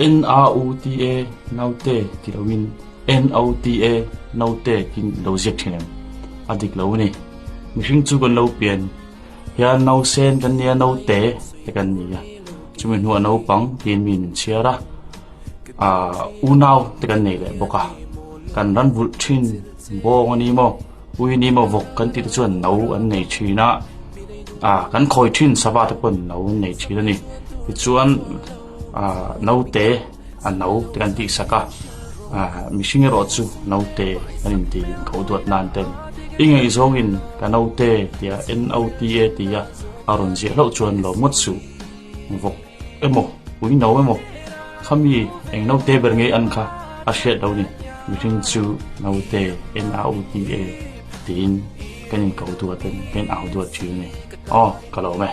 N-A-U-T-A, naute ti loin N-O-T-A, note tiin i lo ziak thin em? A dik lo a ni. Mihring chu kan lo pian hian nausen kan nia, naute te kan ni a, chumi hnuah naupang tiin mi min chhiar a, ah unau te kan nei leh bawk a, kan ran vulh thin bawng a ni maw, ui a ni maw, vawk kan tih te chuan no an nei thin a, ah kan khawi thin sava te pawh no an nei thin a ni. Tichuan ah naute a no te kan tih sak a, ah mihring erawh chu naute kan inti ko duat nan ten i ngaihzawngin ka naute tia N O T A tia a rawn ziah hlauh chuan lawm ngawt suh vawk emaw ui no emaw khami eng naute ber ngei an kha a hriat lo ni mihring chu naute N A U T A tiin kan inko duat a ni kan au duat thin a ni aw ka lawm e.